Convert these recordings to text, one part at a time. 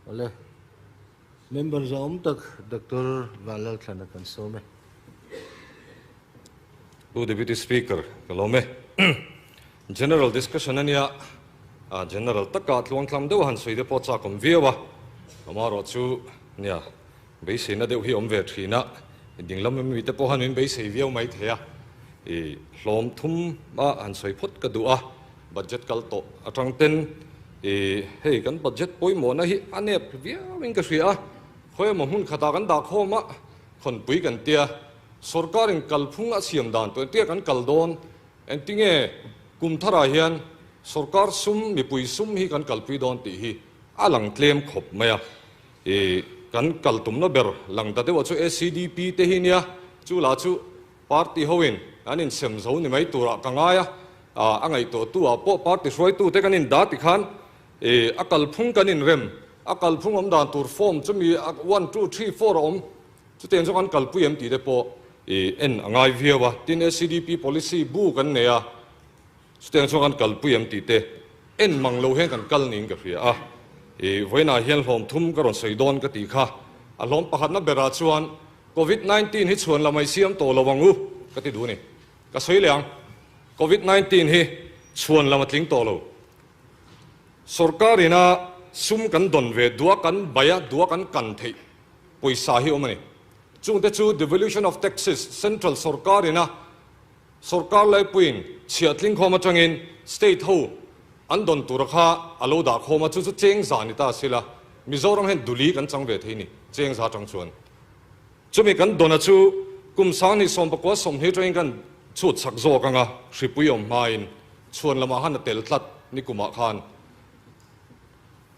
Awle, member zahawm tak Doctor Vanlalthlana kan sawm e. Pu Deputy Speaker, ka lawm e. General discussion a nia, general taka tluangtlam deuh han sawi te pawh chak awm viau a, amaherawh chu nia beiseina deuh hi awm ve thin a, dinglam emi te pawh han min beisei viau mai thei a, i hlawm thum a han sawi phawt ka duh a, budget kal tawh atang ten i hei kan budget pawimawhna hi a nep viau in ka hria a, khawi emaw hmun khatah kan dah khawm a, khawnpui kan tia, sorkarin kalphung a siam dan tawh entia kan kal dawn. Engtinge kum tharah hian sorkar sum, mipui sum hi kan kalpui dawn tih hi a lang tlem khawp mai a. I kan kal tumna ber lang ta deuhah chu ACDP te hi nia, chu lah chu party hoin an insem zo ni mai turah ka ngai a, a ngaihtuahtu ah pawh party hruaitu te kan indah tikhan i a kalphung kan inrem, a kalphung awm dan tur form chu mi one, two, three, four a awm. Chutiang chu kan kalpui em tih te pawh i en a ngai viau a, tin ACDP policy bu kan nei a, chutiang chu kan kalpui em tih te en mang lo hian kan kal niin ka hria a, i vawiinah hian hlawm thum ka rawn sawi dawn ka tih kha, a hlawm pakhatna berah chuan Covid 19 hi chhuan la mai siam tawh lo ang u ka ti duh a ni. Ka sawi leh ang, Covid 19 hi chhuan lam a tling tawh lo. Sorkar ina sum kan dawn ve duh a kan bai a, duh a kan kan theih pawisa hi awm a ni. Chungte chu devolution of taxes, central sorkar ina sorkar laipuiin chhiah tlingkhawm atangin state ho an dawn tura kha a lo dah khawm a, chu chu cheng za ni ta sila Mizoram hian duli kan chang ve thei ni, cheng za atang chuan. Chumi kan dawna chu kum sanghnih sawmpakua sawmhnih atangin kan chhut chak zawk anga hripui awm hmain chhuan lamah khan a tel tlat ni kumah khan.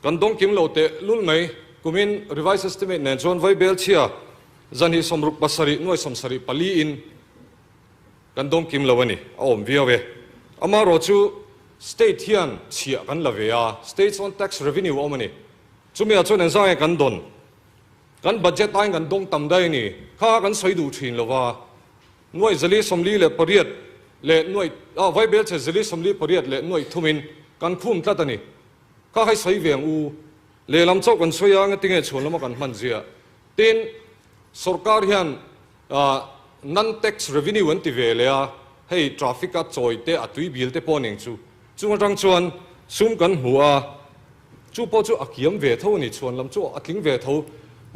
Kan dawng kim lo teh lul mai, kumin revised estimate nen chuan Vaibel chhia zanhnih 67 nuai 74 in kan dawng kim lo a ni, a awm viau e. Amaherawh chu state hian chhiah kan la ve a, state's own tax revenue a awm a ni. Chumi ah chuan engzah nge kan dawn? Kan budget aiin kan dawng tam daih a ni, kha kan sawi duh thin lo va. Nuai 48 leh nuai, ah Vaibel chhe 48 leh nuai thumin kan khum tlat a ni. Kha khai sawi ve ang u, lehlam chauh kan sawi a, ngatinge chhuan lama kan hman zia. Tin, sorkar hian non-tax revenue an ti ve leh a, hei traffic a chawi te, a tui bil te pawh ning chu. Chung atang chuan sum kan hmu a, chu pawh chu a kiam ve tho a ni, chhuan lam chu a tling ve tho.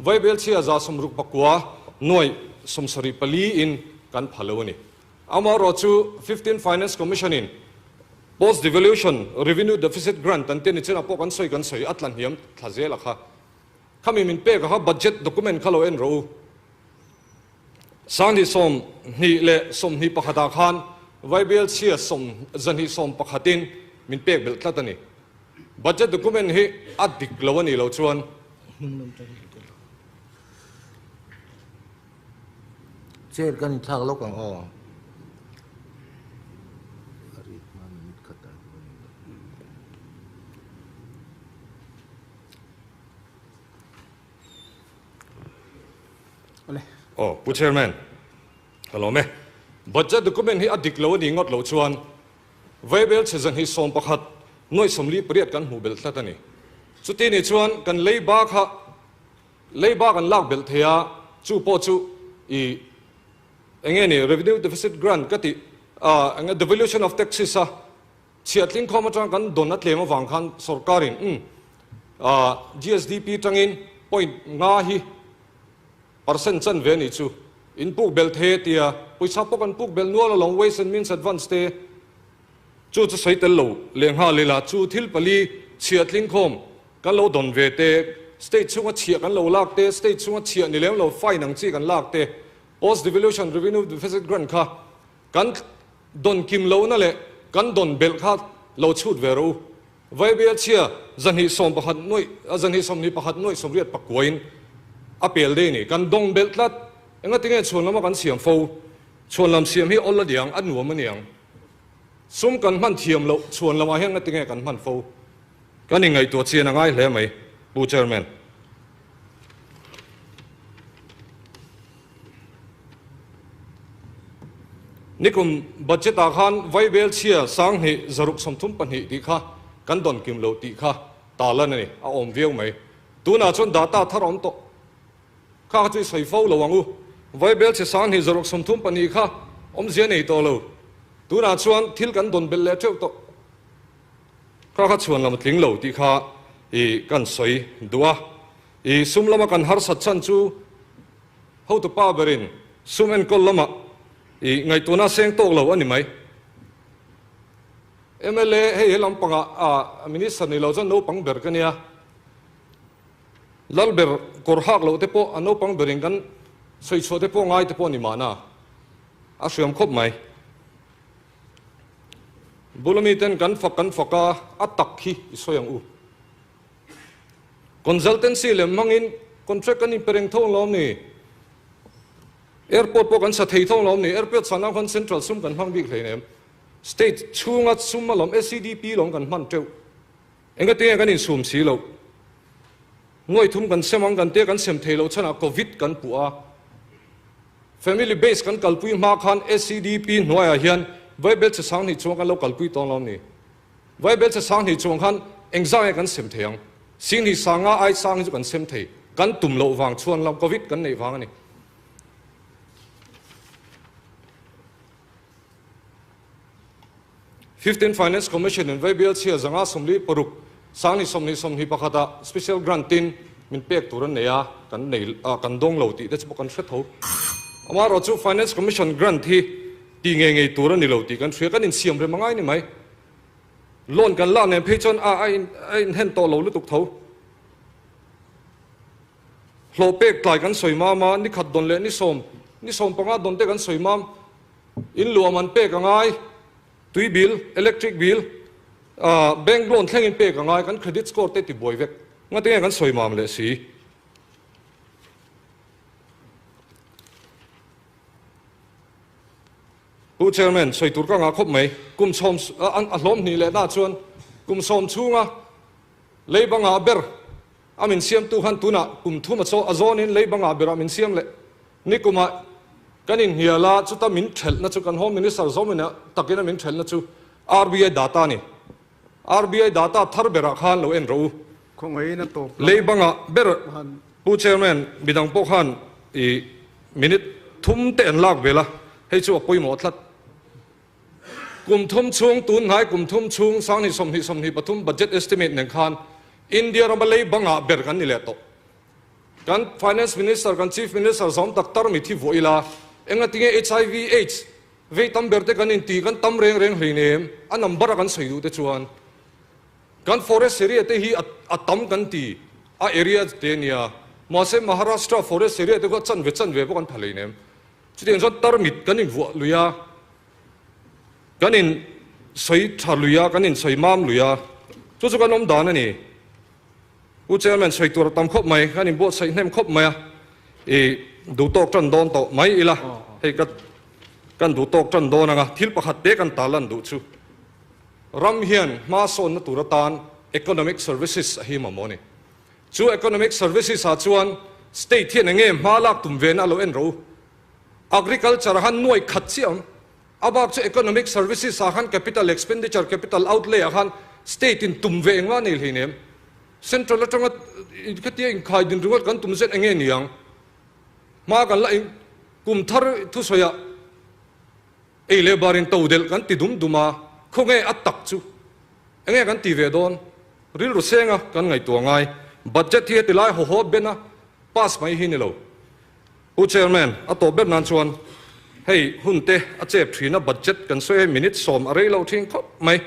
Vaibel chhia 69 nuai 74 in kan pha lo a ni. Amaherawh chu Fifteen Finance Commission in Post Devaluation Revenue Deficit Grant an tia ni chinah pawh kan sawi kan sawi a tla hniam thla zel a kha. Khami min pek a kha budget document kha lo en rawh u. 2021 ah khan Vaibel chhia sawm 211 in min pek belh tlat a ni. Budget document hi a dik lo a nih loh chuan. Chair kan inthlak lawk ang aw. A rik hma minute khat ah hian in Awle. Aw, Pu Chairman, ka lawm e. Budget document hi a dik lo a nih ngawt loh chuan Vaibel chhe 211 nuai 48 kan hmuh belh tlat a ni. Chuti nih chuan kan leiba kha Leiba kan lak belh thei a, chu pawh chu i eng nge ni revenue deficit grant ka tih a eng nge devolution of taxes a chhiah tlingkhawm atang kan dawn a tlem avang khan sorkarin umm a GSDP tangin point nga hi percent chan ve a nih chu in puk belh thei a tia pawisa pawh kan puk belh nual alawm ways and means advance te chu chu sawi tel lo lehnghal ila chu thil pali chhiah tlingkhawm Kan lo dawn ve te, state chhunga chhiah kan lo lak te, state chhunga chhiah ni lem lo fine ang chi kan lak te, post devolution revenue deficit grant kha kan dawn kim lohna leh kan dawn belh kha lo chhut ve rawh u. Vaibel chhia 211 nuaih 221 nuaih 89 in a pel dei ni. Kan dawng belh tlat. Engatinge chhuan lama kan siam fo? Chhuan lam siam hi awl a niang, a nuam a niang. Sum kan hman thiam loh chhuan lamah hian ngatinge kan hman fo? Kan inngaihtuah chian a ngai hle mai, Pu Chairman. Nikum budget ah khan Vaibel chhia 2632 tih kha kan dawn kim lo tih kha talan a ni, a awm viau mai. Tunah chuan data thar a awm tawh. Kha kha chu i sawi fo lo ang u. Vaibel chhe sang hnih zaruk 34 kha awmzia nei tawh lo. Tunah chuan thil kan dawn belh leh teuh tawh. Kha kha chhuan lam a tling lo tih kha i kan sawi duh a. I sum lama kan harsat chhan chu hotu pa berin sum enkawl lamah i ngaihtuahna seng tawk lo a ni mai. Mla hei he lampangah a minister ni lo chuan naupang ber ka nia. Lal ber kawr hak loh te pawh a naupang berin kan sawi chhuah te pawh ngai te pawh a ni mahna a hriam khawp mai. Bula miten kan fak kan fak a, a tak hi i sawi ang u. Consultancy lem hmangin contract kan inpe reng tho ang lo ni? Airport pawh kan sa thei tho ang lo ni? Airport sana khan central sum kan hmang bik hleinem. State chhunga sum alawm SEDP lawm kan hman teuh. Engatinge kan insum si loh? Nuai thum kan sem ang kan tia kan sem thei loh chhanah Covid kan puh a. Family base kan kalpui hma khan SEDP hnuaiah hian Vaibel che sanghnih chuang kan lo kalpui tawng lo ni? Vaibel che sanghnih chuang khan engzah nge kan sem thei ang? Singhnih sanga ai sang hi chu kan sem thei. Kan tum loh vang chuan lam Covid kan neih vang a ni. 15 Finance Commission in Vaibel chhia zanga 46 sanghnih 20 21 ah Special Grant in min pek tur an nei a, kan nei kan dawng lo tih te chu pawh kan hre tho. Amaherawh chu Finance Commission Grant hi ti ngei ngei tur a ni lo tih kan hria, kan insiam rem angai ni mai. Loan kan lak nen phei chuan a a in a inhen tawh lo lutuk tho. Hlawh pek tlai kan sawi mam a, ni khat dawn leh ni sawm, ni sawm panga dawn te kan sawi mam. In luam an pek angai, tui bill, electric bill, bank loan thlengin pek angai, kan credit score te ti buai vek. Ngatinge kan sawi mam leh si. Pu Chairman, sawi tur ka ngah khawp mai. Kum sawm, a hlawm hnih leh na chuan kum sawm chhunga lei bangah ber a min siamtu khan tunah kum thum a chaw a zawnin lei bangah berah min siam leh. Nikumah kan inhnial a, chuta min thelhna chu kan Home Minister zawmina takina min thelhna chu RBI data a ni. RBI data thar berah khan lo en rawh u. Khawngaihna tawp lam Lei bangah ber Pu Chairman, midang pawh khan i minute thum te an lak vel a, hei chu a pawimawh tlat. Kum thum chhung, tun hnai kum thum chhung sanghnih 20 23 budget estimate nen khan India rama lei bangah ber kan ni leh tawh. Kan Finance Minister, kan Chief Minister zawm tak tar mi thi vuah ila, engatinge HIV AIDS vei tam ber te kan inti, kan tam reng reng hleinem, a number a kan sawi duh te chuan kan forest area te hi a tam kan ti, a area te ania, mahse Maharashtra forest area te kha chanve chanve pawh kan pha hleinem. Chutiang chuan tarmit kan invuah lui a, kan in sawi tha lui a, kan in sawi mam lui a, chu chu kan awm dan a ni. Pu Chairman sawi tur a tam khawp mai, kan inbuatsaih hnem khawp mai a, i duh tawk tan dawn tawh mai ila, hei ka kan duh tawk tan dawn anga thil pakhat te kan tarlan duh chu ram hian hma sawnna tur atan economic services a hi mamawh a ni. Chu economic services ah chuan state hian enge hma lak tum ve na a lo en ro. Agriculture ah khan nuai khat chiah awm. A bak chu economic services ah khan capital expenditure, capital outlay ah khan state in tum ve engmah nei hleinem. Central atanga khatia inkhai din ringawt kan tum zet enge niang. Hma kan la kum thar thusawi ah ei leh barin to delh kan ti dum dum a, khawnge a tak chu enge kan ti ve dawn? Rilru senga kan ngaihtuah ngai. Budget hi heti lai haw haw ben a pass mai hi ni lo. Pu Chairman, a tawp ber nan chuan hei hun te a chep thin a, budget kan sawi hei minute 10 a rei lo thin khawp mai.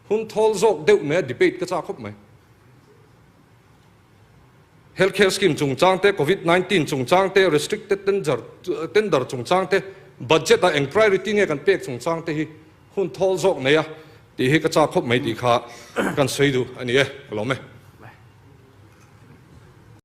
Hun thawl zawk deuh mai a debate ka chak khawp mai. Health care scheme chungchang te, Covid 19 chungchang te, restricted tender tender chungchang te, budget a eng priority nge kan pek chungchang te hi hun thawl zawk nei a tih hi ka chak khawp mai tih kha kan sawi duh a ni e, ka lawm e.